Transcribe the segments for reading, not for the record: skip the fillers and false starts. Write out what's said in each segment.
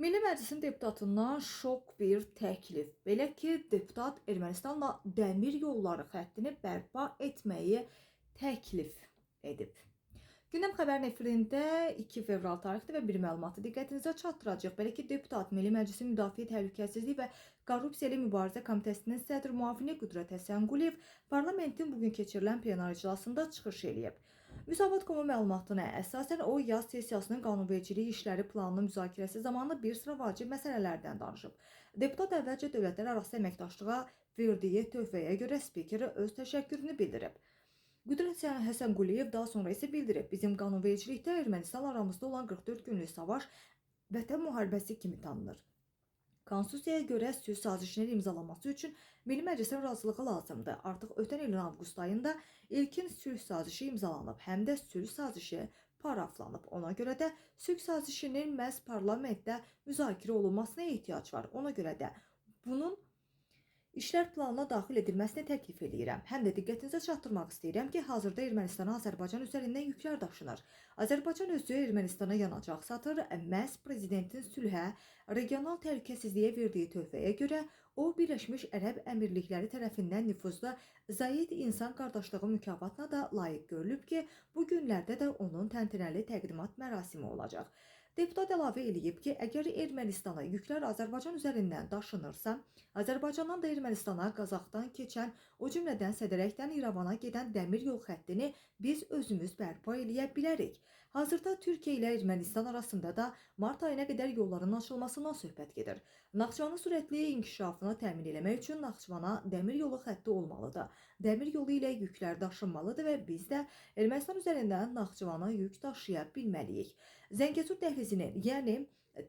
Milli Məclisin deputatından şok bir təklif. Belə ki, deputat Ermənistanla dəmir yolları xəttini bərpa etməyi təklif edib. Gündəm xəbərin efirində 2 fevral tarixli və bir məlumatı diqqətinizə çatdıracağıq. Belə ki, deputat Milli Məclisin Müdafiə Təhlükəsizlik və Korrupsiya ilə Mübarizə Komitəsinin sədr müavini Qüdrət Həsənquliyev parlamentin bu gün keçirilən plenar iclasında çıxış eləyib. Müsavat.com-un məlumatına əsasən o yaz sessiyasının qanunvericilik işləri planının müzakirəsi zamanı bir sıra vacib məsələlərdən danışıb. Deputat əvvəlcə dövlətlər arası əməkdaşlığa verdiyi töhfəyə görə spikerə öz təşəkkürünü bildirib. Qüdrət Həsənquliyev daha sonra isə bildirib, bizim qanunvericilikdə Ermənistanla aramızda olan 44 günlük savaş vətən müharibəsi kimi tanınır. Konstitusiyaya görə sülh sazişinin imzalanması üçün Milli Məclisin razılığı lazımdır. Artıq ötən ilin avqust ayında ilkin sülh sazişi imzalanıb, həm də sülh sazişi paraflanıb. Ona görə də sülh sazişinin məhz parlamentdə müzakirə olunmasına ehtiyac var. Ona görə də bunun İşlər planına daxil edilməsini təklif eləyirəm. Həm də diqqətinizə çatdırmaq istəyirəm ki, hazırda Ermənistana Azərbaycan üzərindən yüklər daşınır. Azərbaycan özü Ermənistana yanacaq satır. Məhz prezidentin sülhə, regional təhlükəsizliyə verdiyi töhfəyə görə o Birləşmiş Ərəb Əmirlikləri tərəfindən nüfuzlu Zayed İnsan Qardaşlığı mükafatına da layiq görülüb ki, bu günlərdə də onun təntənəli təqdimat mərasimi olacaq. Deputat əlavə eləyib ki, əgər Ermənistana yüklər Azərbaycan üzərindən daşınırsa, Azərbaycandan da Ermənistana Qazaxdan keçən, o cümlədən Sədərəkdən İrəvana gedən dəmir yol xəttini biz özümüz bərpa eləyə bilərik. Hazırda Türkiyə ilə Ermənistan arasında da mart ayına qədər yolların açılmasından söhbət gedir. Naxçıvanın sürətli inkişafını təmin eləmək üçün Naxçıvana dəmir yolu xətti olmalıdır. Dəmir yolu ilə yüklər daşınmalıdır və biz də Ermənistan üzərindən Naxçıvana yük daşıya bilməliyik. Zəngəzur dəhlizinin, yəni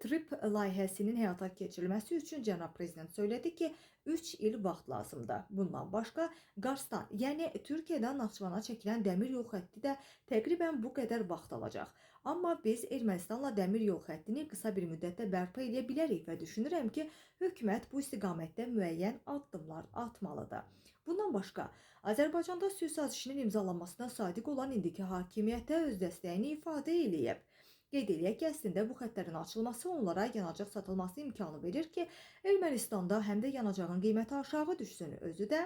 TRIP layihəsinin həyata keçirilməsi üçün cənab prezident söylədi ki, 3 il vaxt lazımdır. Bundan başqa Qarsdan, yəni Türkiyədən Naxçıvana çəkilən dəmir yol xətti də təqribən bu qədər vaxt alacaq. Amma biz Ermənistanla dəmir yol xəttini qısa bir müddətdə bərpa eləyə bilərik və düşünürəm ki, hökumət bu istiqamətdə müəyyən addımlar atmalıdır. Bundan başqa, Azərbaycanda sülh sazişinin imzalanmasına sadiq olan indiki hakimiyyətə öz dəstəyini ifadə eləyib. Qeyd eləyək ki, əslində bu xəttlərin açılması onlara yanacaq satılması imkanı verir ki, Ermənistanda həm də yanacağın qiyməti aşağı düşsün, özü də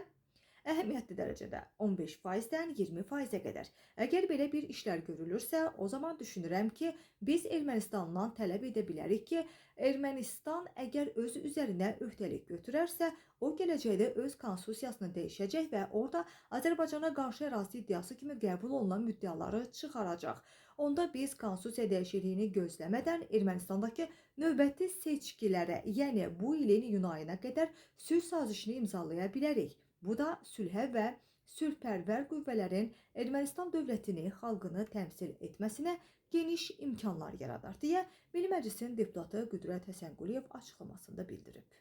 əhəmiyyətli dərəcədə 15%-dən 20%-ə qədər. Əgər belə bir işlər görülürsə, o zaman düşünürəm ki, biz Ermənistandan tələb edə bilərik ki, Ermənistan əgər öz üzərinə öhdəlik götürərsə, o gələcəkdə öz konstitusiyasını dəyişəcək və orada Azərbaycana qarşı ərazi iddiası kimi qəbul olunan müddəaları çıxaracaq. Onda biz konstitusiya dəyişikliyini gözləmədən Ermənistandakı növbəti seçkilərə, yəni bu ilin iyun ayına qədər sülh sazişini imzalaya bilərik. Bu da sülhə və sülhpərvər qüvvələrin Ermənistan dövlətini, xalqını təmsil etməsinə geniş imkanlar yaradar deyə Milli Məclisin deputatı Qüdrət Həsənquliyev açıqlamasında bildirib.